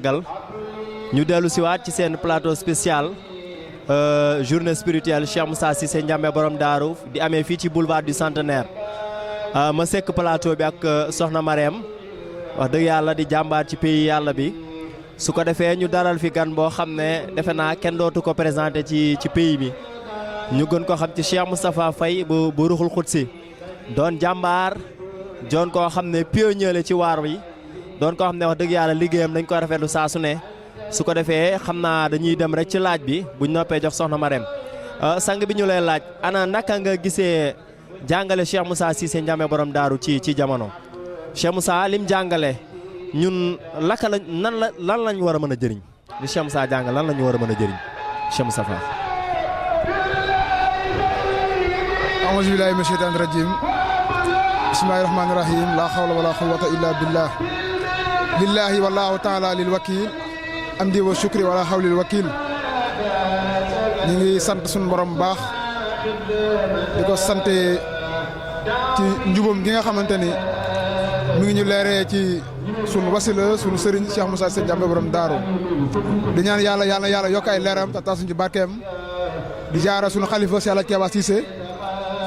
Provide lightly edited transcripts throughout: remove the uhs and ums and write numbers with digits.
màggal ñu dellu siwaat ci seen plateau spécial journée spirituelle Cheikh Moussa Cissé Ndiamé borom daaru di amee fii ci boulevard du Centenaire ma sekk plateau bi ak Soxna Marème wax dëgg yàlla di jàmbaar ci pays yàlla bi su ko defee ñu daral fi gan boo xam ne defe naa kenn dootu ko présenté ci pays bi ñu gën ko xam ci Cheikh Moustapha Faye bu Ruxul Xudsi doon jàmbaar doon koo xam ne pionnier la ci waar wi doon koo xam ne wax dëgg yàlla liggéeyam dañ ko rafetlu saa su ne su ko defee xam naa dañuy dem rek ci laaj bi buñ noppee jox Soxna Marème sang bi ñu lay laaj ana naka nga gisee jàngale Cheikh Moussa Cissé Ndiamé borom daaru ci jamono Cheikh Moussa lim jàngale ñun laka la lan lañ war a mën a jëriñ li Cheikh Moussa jàngal lan la ñu war a mën a jëriñ Cheikh Moussa Fall. a'uuzu billaahi mina shaytaani rajiim bismillaahi rahmaani rahiim laa hawla wa laa quwwata illaa billaah lillaahi wallaahu taala lil wakiil amdi wa shukri wala hawlil wakiil ñu ngi sant suñu borom bu baax di ko sante ci njubam gi nga xamante ni mi ngi ñu leeree ci sunu wasila sunu sëriñ Cheikh Moussa Cissé Ndiamé borom daaru di ñaan yàlla yokk ay leeram te taasuñ ci barkeem di jaara sunu xalifa Cheikh Alaaji Keba Cissé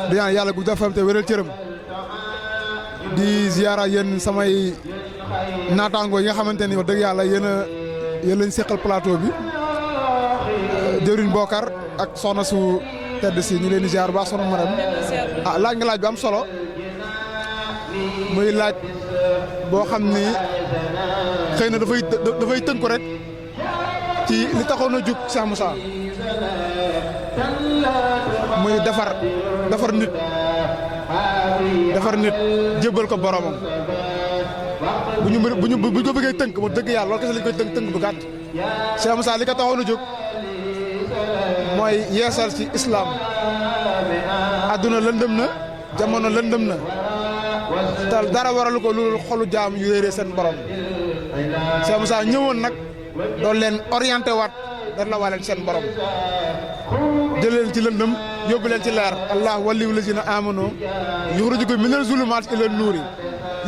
di ñaan yàlla guddal fanam te wéral cëram di ziyaara yéen samay naataangoo yi nga xamante ni wax dëgg yàlla yéen lañ seqal plateau bi jëwriñ Bokar ak soxna su tedd si ñu leen di ziar bu baax soxna Marème laaj nga laaj bu am solo muy laaj boo xam ni xëy na dafay tënku rek ci li taxoon a jug Cheikh Moussa muy defar nit jébbal ko boromam bu ñu ko bëggee tënk mu dëgg yàlla loolu kese lañ koy tënk bu gàtt Cheikh Moussa li ko taxoon a jóg mooy yeesal ci islam adduna lëndëm na jamono lëndëm na te dara waralu ko loolu xolu jaam yu réeree seen borom Cheikh Moussa ñëwoon nag doon leen orienté waat dara la waleen seen borom jël leen ci lëndëm yóbbu leen ci leer allah waliyu lazina amanu yuxrijukum minal zulumaat ila nuuri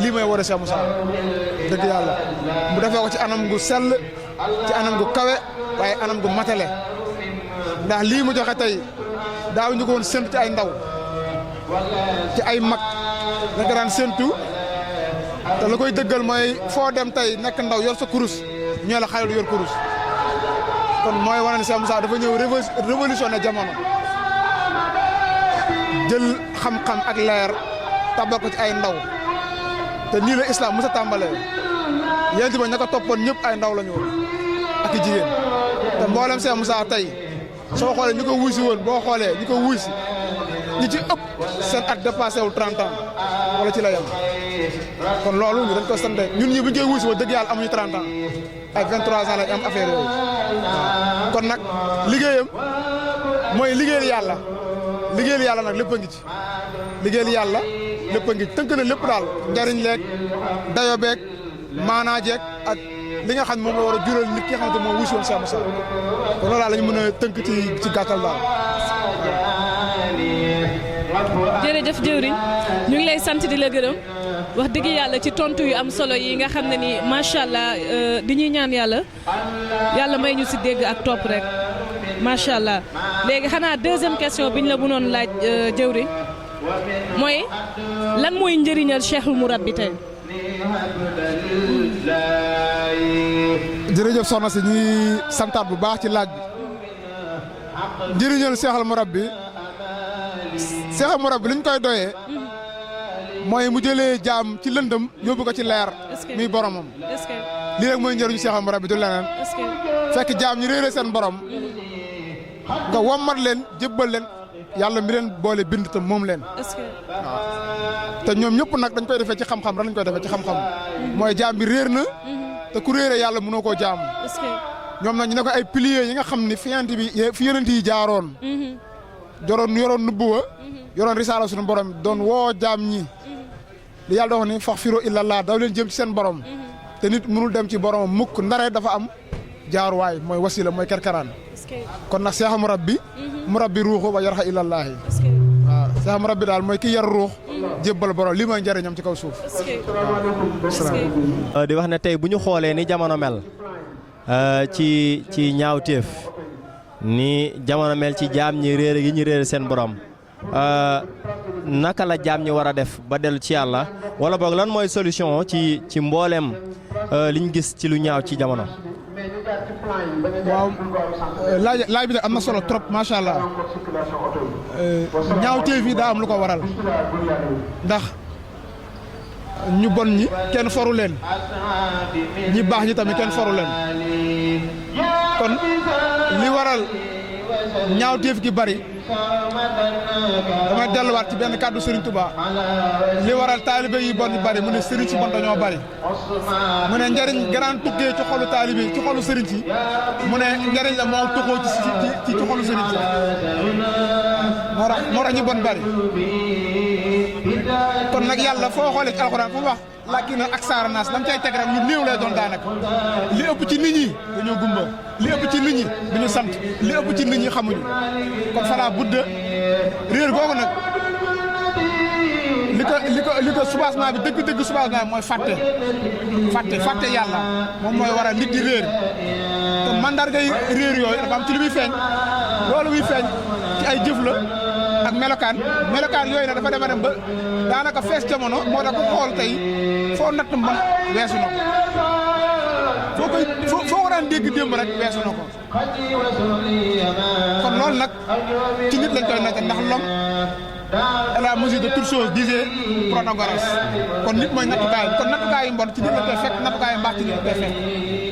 lii may war a Cheikh Moussa dëgg yàlla mu defee ko ci anam gu sell ci anam gu kawe waaye anam gu matale ndax lii mu joxe tey daaw ñu ko woon séntu ci ay ndaw ci ay mag la ko daan séntu te la koy dëggal mooy foo dem tey nekk ndaw yor sa kurus ñoo la xayal yor kurus kon mooy wane ne Cheikh Moussa dafa ñëw révolutionné jamono jël xam-xam ak leer tabal ko ci ay ndaw te nii la islam mos a tàmbalee yéen ba ña ko toppoon ñëpp ay ndaw la ñu woon ak i jigéen te mboolem Cheikh Moussa tey soo xoolee ñi ko wuy si woon boo xoolee ñi ko wuy si ñi ci ëpp seen at dépassé wul 30 ans wala ci la yem kon loolu ñu dañ ko sant ñun ñi bu ñu koy wuy si woon dëgg yàlla amuñu 30 ans ay 23 ans lañ am affaire yooyu kon nag liggéeyam mooy liggéeyal yàlla nag lépp a ngi ci liggéeyal yàlla lépp a ngi tënk na lépp daal njariñ leeg dayo beeg maanaa jeeg ak li nga xam ne moom la war a jural nit ki nga xamante moom wuusi woon Cheikh Moussa kon loolu daal la ñu mën a tënk ci gàttal daal. jërëjëf jëwriñ ñu ngi lay sant di la gërëm wax dëgg yàlla ci tontu yu am solo yi nga xam ne ni macha allah di ñuy ñaan yàlla may ñu si dégg ak topp rek macha allah léegi xanaa deuxième question bi ñu la mënoon laaj jëwriñ mooy lan mooy njëriñal Cheikhul Mourabbi tey. jërëjëf soxna si ñuy santaat bu baax ci laaj bi njëriñal Cheikhul Mourabbi li ñu koy doyee mooy mu jëlee jaam ci lëndëm yóbbu ko ci leer muy boromam lii rek mooy njëriñu Cheikhul Mourabbi du leneen fekk jaam ñi réeré seen borom nga wommat leen jébbal leen yàlla mi leen boole bind te moom leen waaw te ñoom ñëpp nag dañ koy defee ci xam-xam rek lañ koy defee ci xam-xam mooy jaam bi réer na te ku réere yàlla mënoo koo jaamu ñoom nag ñu ne ko ay piliers yi nga xam ni fi yonent yi jaaroon yoroon nubuwa yoroon risaala suñu borom doon woo jaam ñi li yàlla doon ni faxfiru illallah daw leen jëm ci seen borom te nit mënul dem ci boromam mukk ndare dafa am jaaruwaay mooy wasila mooy kerkeraan kon nag Cheikh Mourabbi ruuxu wa yarxa illallaahi waaw Cheikh Mourabbi daal mooy ki yar ruux jébbal borom lii mooy njëriñam ci kaw suuf. di wax ne tey bu ñu xoolee ni jamono mel ci ñaawteef ni jamono mel ci jaam ñi réere gi ñu réere seen borom naka la jaam ñi war a def ba dellu ci yàlla wala boog lan mooy solution ci mbooleem liñ gis ci lu ñaaw ci jamono. waaw laaj bi de am na solo trop macha allah ñaawteef yi daa am lu ko waral ndax ñu bon ñi kenn foru leen ñi baax ñi tamit kenn foru leen kon li waral ñaawteef gi bari damay delluwaat ci benn kàddu Serigne Touba li waral taalibe yi bon yu bari mu ne Serigne si bon dañoo bari mu ne njariñ garaan tukkee ci xolu taalibe yi ci xolu Serigne si mu ne njariñ la moo tukkoo ci xolu Serigne si moo tax ñu bon bari kon nag yàlla foo xoolee ci alxuraan fu mu wax làkki na ak saara naas lam cay teg rek ñu néew lay doon daanaka li ëpp ci nit ñi dañoo gumba li ëpp ci nit ñi duñu sant li ëpp ci nit ñi xamuñu kon fala budda réer googu nag li ko soubassement bi dëgg soubassement bi mooy fàtte yàlla moom mooy waral nit di réer te mandargay réer yooyu dafa am ci li muy feeñ loolu muy feeñ ci ay jëf la ak melokaan yooyu nag dafa dem ba daanaka fees jamono moo tax ku xool tey foo natt mën weesu na ko foo ko daan dégg démb rek weesu na ko kon loolu nag ci nit lañ koy natt ndax l'homme est la mesure de toute chose disait Protagoras kon nit mooy nattukaay kon nattukaay yu mbon ci nit lañ koy fekk nattukaay yu mbaax ci nit lañ koy fekk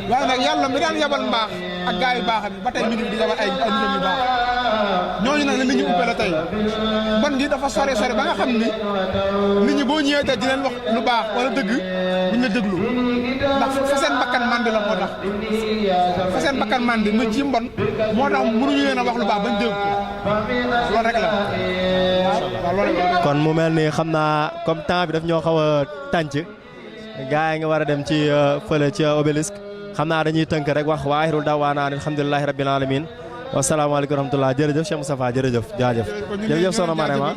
waaye nag yàlla mi daan yabal mbaax ak gaa yu baax bi ba tey mi ngi di yabal ay nitam yu baax ñooñu nag li ñu ubbee la tey mbon gi dafa sore ba nga xam ni nit ñi boo ñëwee tey di leen wax lu baax wala dëgg buñ la déglu ndax fa seen bakkan mandi la moo tax fa seen bakkan mandi mu ci mbon moo tax mënuñu leen a wax lu baax bañ dégg ko loolu rek la kon mu mel ni xam naa comme temps bi daf ñoo xaw a tànc gaa yi nga war a dem ci fële ci obélisque xam naa dañuy tënk rek wax wa aaxirul da'waanaa alhamdulillahi rabbil aalamiin wasalaamaaleykum wa rahmatullah jërëjëf Cheikh Moustapha jërëjëf jaajëf jërëjëf soxna Marème